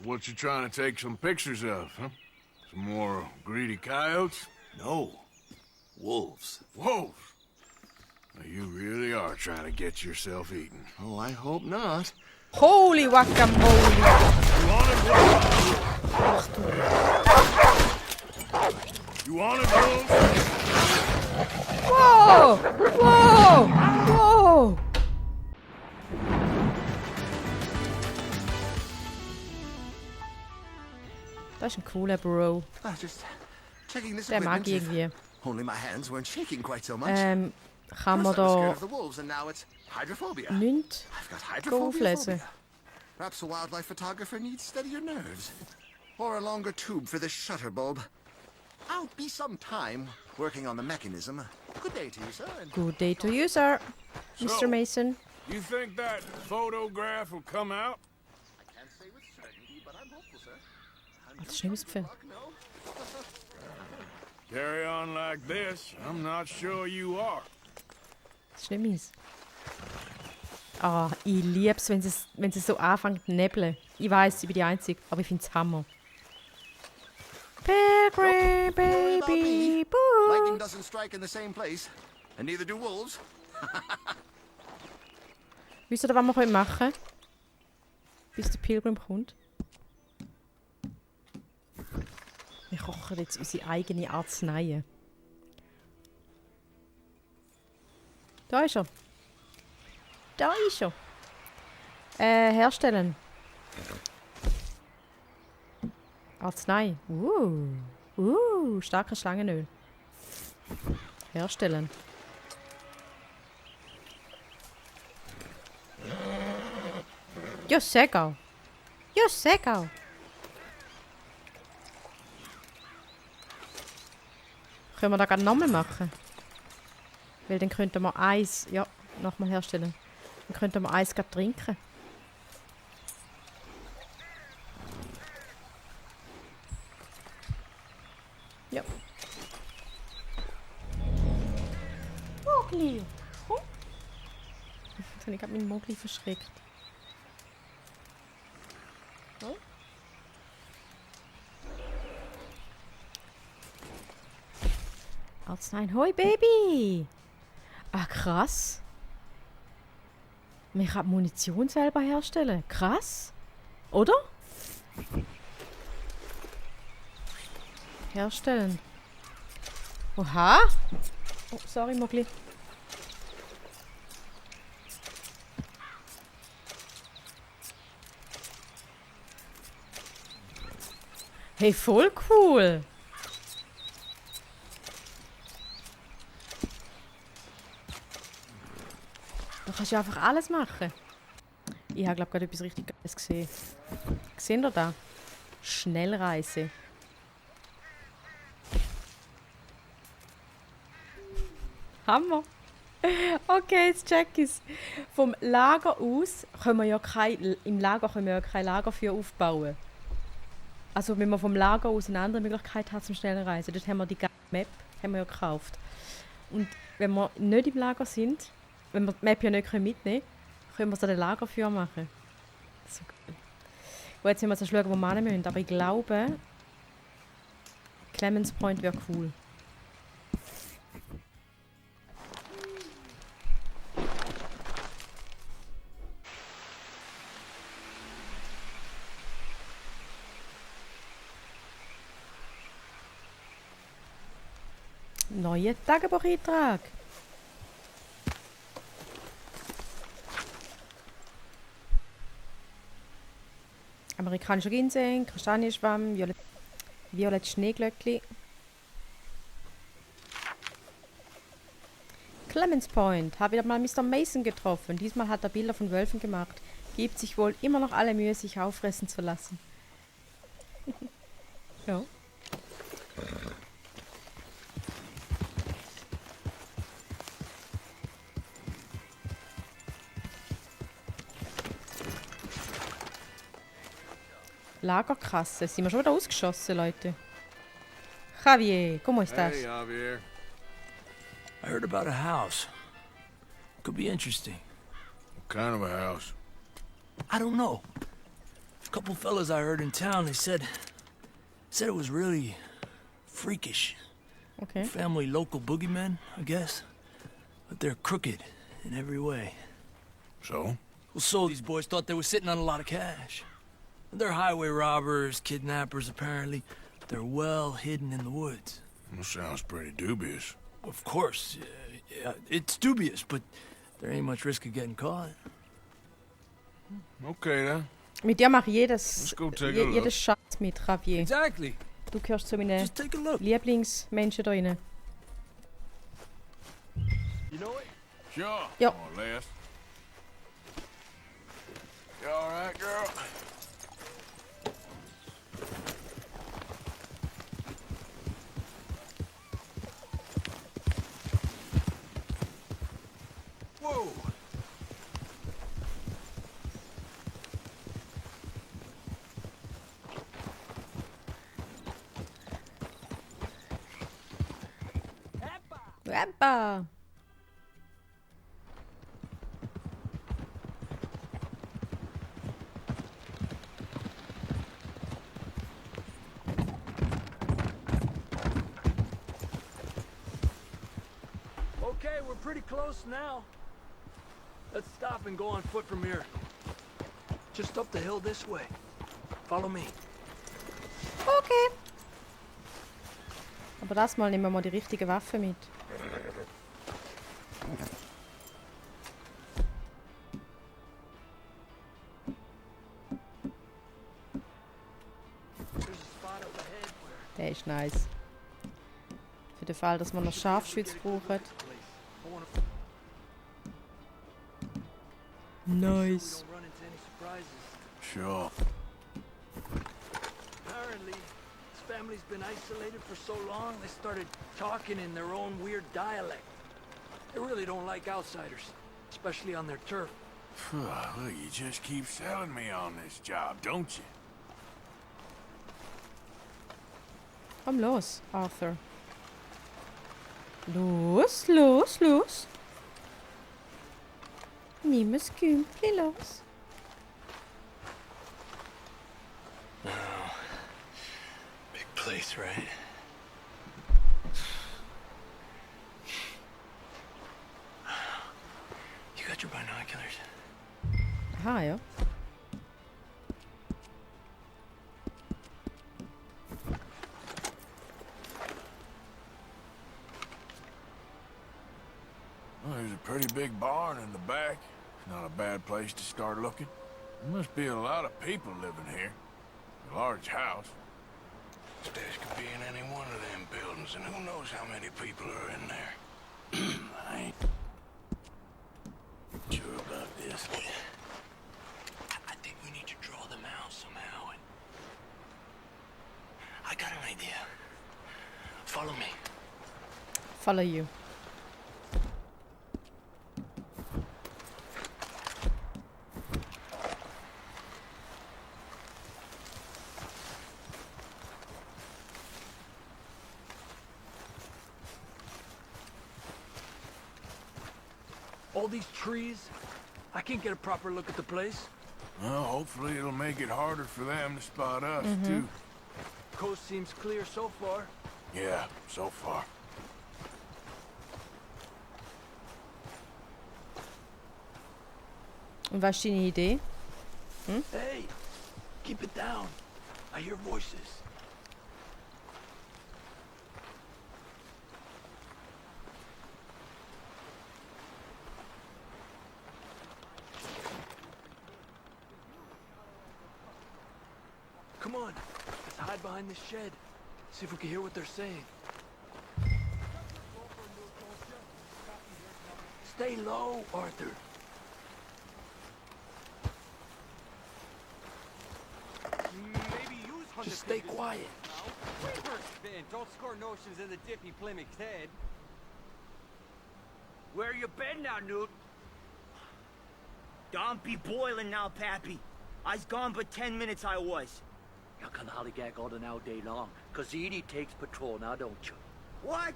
What you trying to take some pictures of, huh? Some more greedy coyotes? No. Wolves. Wolves! You really are trying to get yourself eaten. Oh, I hope not. Holy guacamole! You want it, Wolves? Wow! Wow! Wow! Das ist ein cooler Bro. Just checking this Der mag ich equipment. irgendwie. Only my hands weren't shaking quite so much. Kann man First I was scared da of the wolves, and now it's hydrophobia. nichts I've got hydrophobia. auflesen? Perhaps a wildlife photographer needs steadier nerves. Or a longer tube for this shutter bulb. I'll be some time working on the mechanism. Good day to you, sir. And Good day to you, sir, Mr. So- Mason. You think that photograph will come out? I can't say with certainty, but I'm hopeful, sir. Das ist nicht mein Gefühl. No? Carry on like this, I'm not sure you are. Das ist nicht meins. Ah, ich liebe es, wenn es so anfängt zu nebeln. Ich weiss, ich bin die Einzige, aber ich finde es Hammer. Pilgrim, Don't worry about baby, me. boo. Lightning doesn't strike in the same place, and neither do wolves. Wisst ihr, was wir machen können? Bis der Pilgrim kommt. Wir kochen jetzt unsere eigene Arznei. Da ist er. Da ist er. Herstellen. Arznei. Starkes Schlangenöl. Herstellen. Ja, sag auch. Ja, sag auch. Können wir da gerade nochmal machen? Weil dann könnten wir Eis, ja, nochmal herstellen. Dann könnten wir Eis gerade trinken. Ja. Mogli! Komm! Jetzt habe ich gerade meinen Mogli verschreckt. Oh. Arznei. Hoi, Baby! Ah, krass. Man kann Munition selber herstellen. Krass. Oder? Herstellen. Oha. Oh, sorry, Mogli. Hey, voll cool. Da kannst du einfach alles machen. Ich habe, glaube ich, gerade etwas richtig Geiles gesehen. Seht ihr da? Schnellreise. Hammer. Okay, jetzt check ich's. Vom Lager aus können wir ja im Lager können wir ja kein Lagerfeuer aufbauen. Also wenn man vom Lager aus eine andere Möglichkeit hat zum schnellen Reisen, dort haben wir die Map haben wir ja gekauft. Und wenn wir nicht im Lager sind, wenn wir die Map ja nicht mitnehmen können, können wir es an den Lagerfeuer machen. So geil. Und jetzt müssen wir schauen, wo wir hin müssen. Aber ich glaube, Clemens Point wäre cool. Neuer Tagebucheintrag. Amerikanischer Ginseng, Kastanienschwamm, violettes Schneeglöckli. Clemens Point, habe wieder mal Mr. Mason getroffen. Diesmal hat er Bilder von Wölfen gemacht. Gibt sich wohl immer noch alle Mühe, sich auffressen zu lassen. Ja. Lagerkasse. Sind wir schon wieder ausgeschossen, Leute? Javier, ¿cómo estás? Hey, Javier. I heard about a house. Could be interesting. What kind of a house? I don't know. Couple fellas I heard in town, they said it was really freakish. Okay. Family local boogeymen, I guess. But they're crooked in every way. So? Well, so these boys thought they were sitting on a lot of cash. They're highway robbers, kidnappers, apparently. They're well hidden in the woods. That sounds pretty dubious. Of course, yeah, it's dubious, but there ain't much risk of getting caught. Okay, then. Mit dir mache ich Let's go take a look. jedes Schatz mit, Javier. Exactly. Du gehörst zu meinen Just take a look. Lieblingsmenschen da rein. You know it? Sure. Yo. Come on, Les. You all right, girl? Whoa. Rappa! Okay, we're pretty close now. Let's stop and go on foot from here. Just up the hill this way. Follow me. Okay. Aber das Mal nehmen wir mal die richtige Waffe mit. There's a spot up ahead where Der ist nice. Für den Fall, dass wir noch Scharfschütze brauchen. Nice. Don't run into any surprises. Sure. Apparently, this family's been isolated for so long, they started talking in their own weird dialect. They really don't like outsiders, especially on their turf. Look, you just keep selling me on this job, don't you? Komm los, Arthur. Los, los, los. Nimm das Kümpli los. Big place, right? You got your binoculars? Aha, ja. Well, there's a pretty big barn in the back. Not a bad place to start looking. There must be a lot of people living here. A large house. This could be in any one of them buildings, and who knows how many people are in there. I ain't sure about this. I think we need to draw them out somehow. I got an idea. Follow me. Follow you. All these trees, I can't get a proper look at the place. Well, hopefully it'll make it harder for them to spot us, too. Coast seems clear so far. Yeah, so far. Und was ist deine Idee? Hey, keep it down. I hear voices. Come on, let's hide behind this shed. See if we can hear what they're saying. Stay low, Arthur. Maybe use Hunter Just stay Pigeons quiet. now. Reverse spin. Don't score notions in the dippy Plymouth's head. Where you been now, Newt? Don't be boiling now, Pappy. I's gone but 10 minutes I was. You can hollygag all the now day long, 'cause Edie takes patrol now, don't you? What?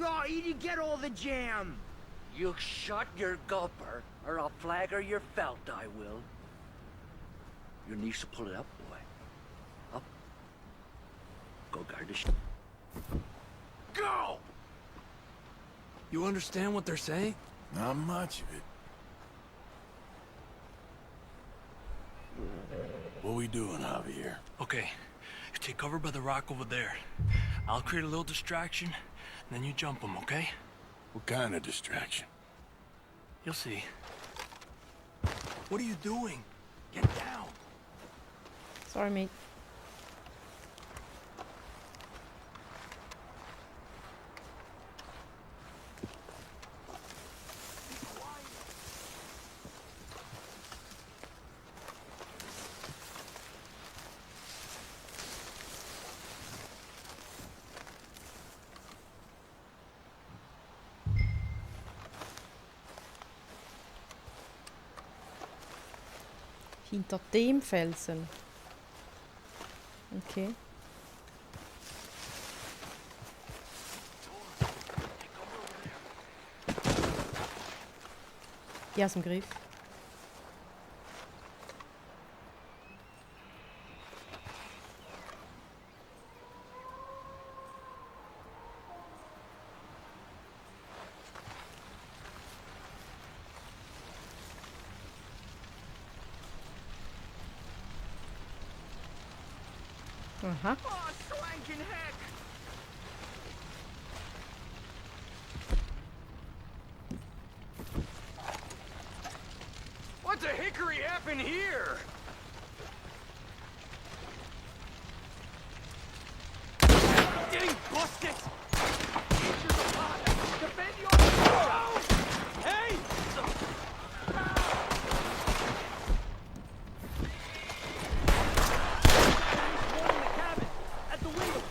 Oh, Edie, get all the jam. You shut your gulper, or I'll flagger your felt, I will. Your niece will pull it up, boy. Up. Go guard the Go! You understand what they're saying? Not much of it. What we doing, Javier? Okay, you take cover by the rock over there. I'll create a little distraction, and then you jump them, okay? What kind of distraction? You'll see. What are you doing? Get down! Sorry, mate. Hinter dem Felsen. Okay. Ja, ist im Griff. Aha. Oh, swanking heck! What the hickory happened here? Getting busted! Defend yourself! Hey! At the window!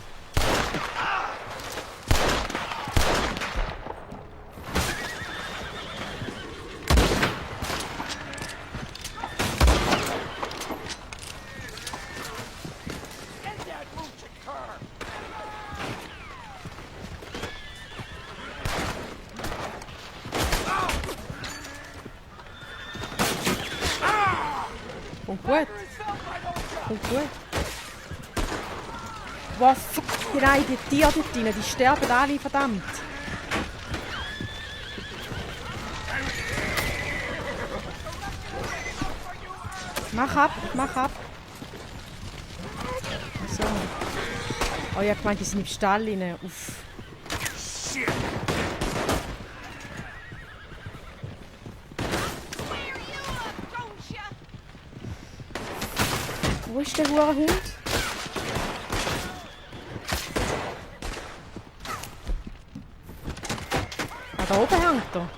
Get that mooch car! Kommt gut. Kommt gut. Was fuck, nein, die Tiere dort drin, die sterben alle, verdammt. Mach ab, mach ab. So. Oh ja, ich meinte, die sind im Stall rein. Uff. Wo ist der Hurenhund? Ah, da oben hängt er.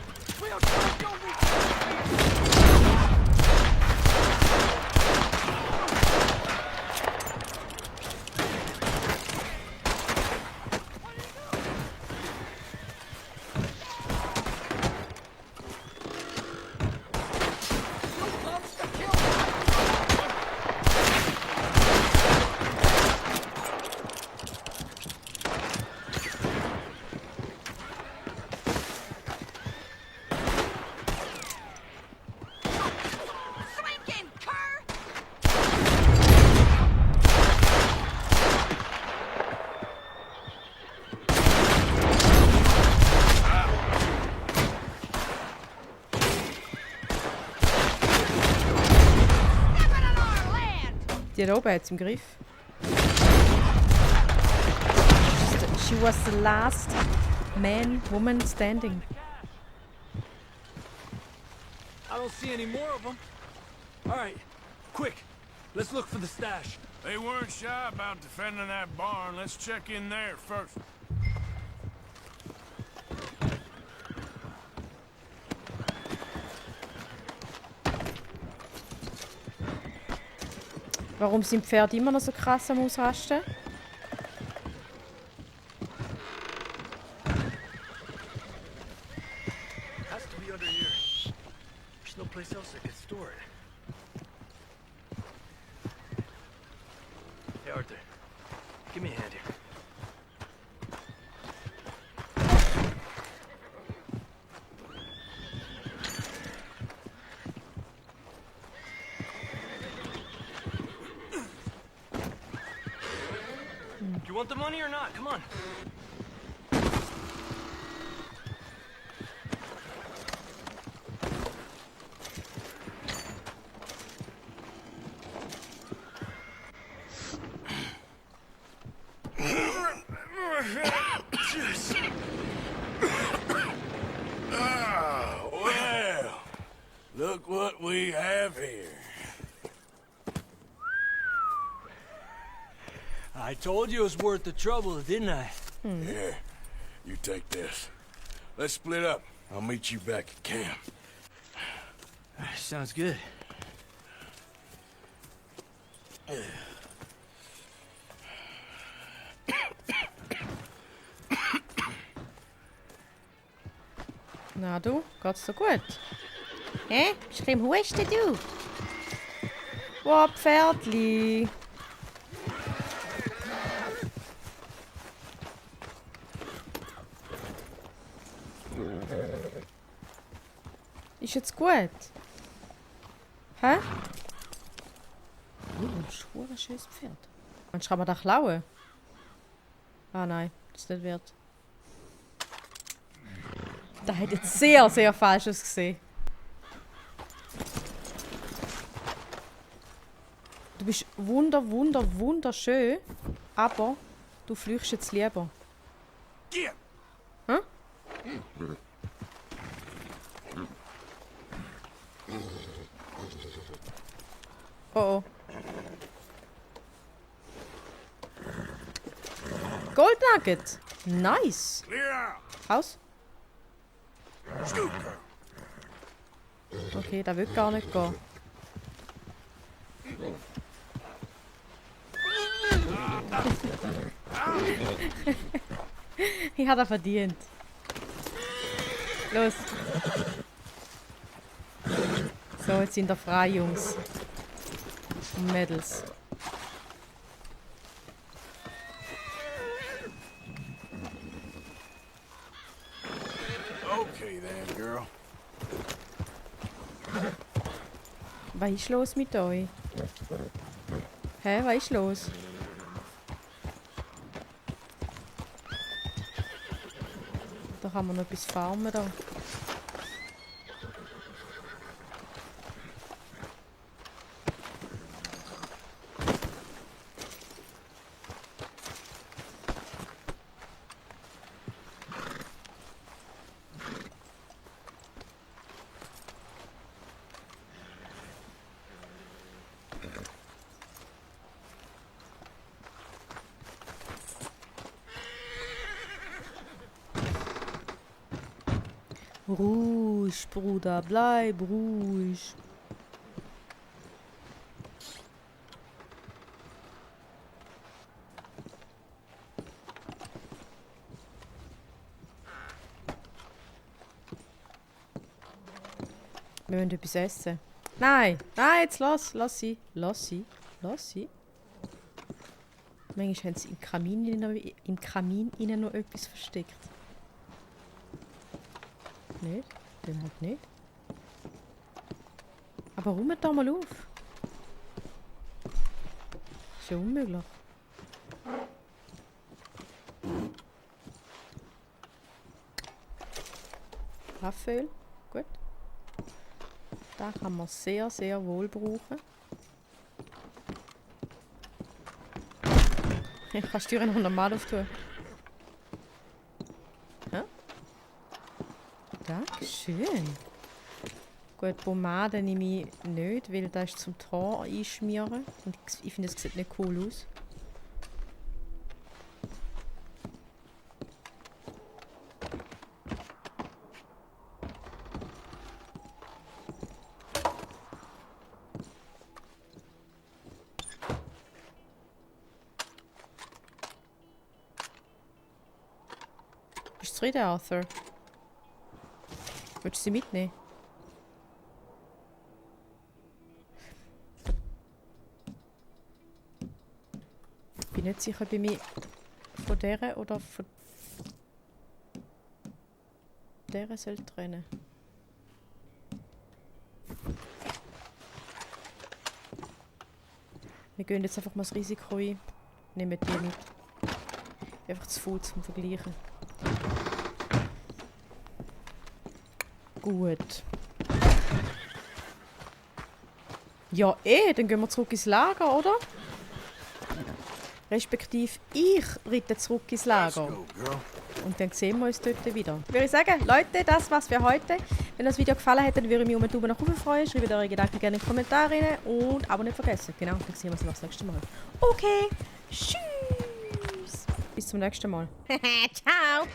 Swinking cur! Stepping on our land! Die da oben hat im Griff. She was the last woman standing. I don't see any more of them. All right, quick. Let's look for the stash. They weren't shy about defending that barn. Let's check in there first. Warum sind die Pferde immer noch so krass am Ausrasten? Has to be under here. There's no place else I could store it. Hey, Arthur. Give me a hand here. You want the money or not? Come on. Well, look what we have here. I told you it was worth the trouble, didn't I? Here, you take this. Let's split up. I'll meet you back at camp. Sounds good. Na du, geht's dir gut? Hä? Bist du im Husten, du? Wo, Pferdli? Ist jetzt gut? Hä? Das ist ein schönes Pferd. Meinst du, kann man das klauen? Ah nein, das ist nicht wert. Das hat jetzt sehr, sehr falsch ausgesehen. Du bist wunderschön, aber du flüchtest jetzt lieber. Get! Hä? Oh oh. Gold Nugget. Nice. Clear out! Aus. Scoot, girl. Okay, das will gar nicht gehen. Ich habe das verdient. Los. So, jetzt sind wir frei, Jungs. Und Mädels. Okay then, girl. Was ist los mit euch? Hä, was ist los? Da kann man noch etwas farmen da. Ruhig, Bruder, bleib ruhig. Wir müssen etwas essen. Nein, nein, jetzt lass sie. Lass sie. Manchmal haben sie im Kamin innen noch etwas versteckt. Nicht? Den halt nicht. Aber räumt da mal auf. Ist ja unmöglich. Kaffeeöl. Gut. Da kann man sehr, sehr wohl brauchen. Ich kann die Türe noch normal auftun. Dankeschön. Gut, Pomade nehme ich nicht, weil das ist zum Tor einschmieren. Und ich finde, es sieht nicht cool aus. Bist du zufrieden, Arthur? Willst du sie mitnehmen? Ich bin nicht sicher, ob ich mich von der oder von der soll trennen. Wir gehen jetzt einfach mal das Risiko ein. Nehmen die mit. Einfach zu viel zum Vergleichen. Gut. Ja, dann gehen wir zurück ins Lager, oder? Respektive, ich reite zurück ins Let's Lager. go, girl. Und dann sehen wir uns dort wieder. Würde ich sagen, Leute, das war's für heute. Wenn das Video gefallen hat, dann würde ich mich um einen Daumen nach oben freuen. Schreibt eure Gedanken gerne in die Kommentare rein. Und aber nicht vergessen. Genau, dann sehen wir uns das nächste Mal. Okay, tschüss. Bis zum nächsten Mal. Ciao.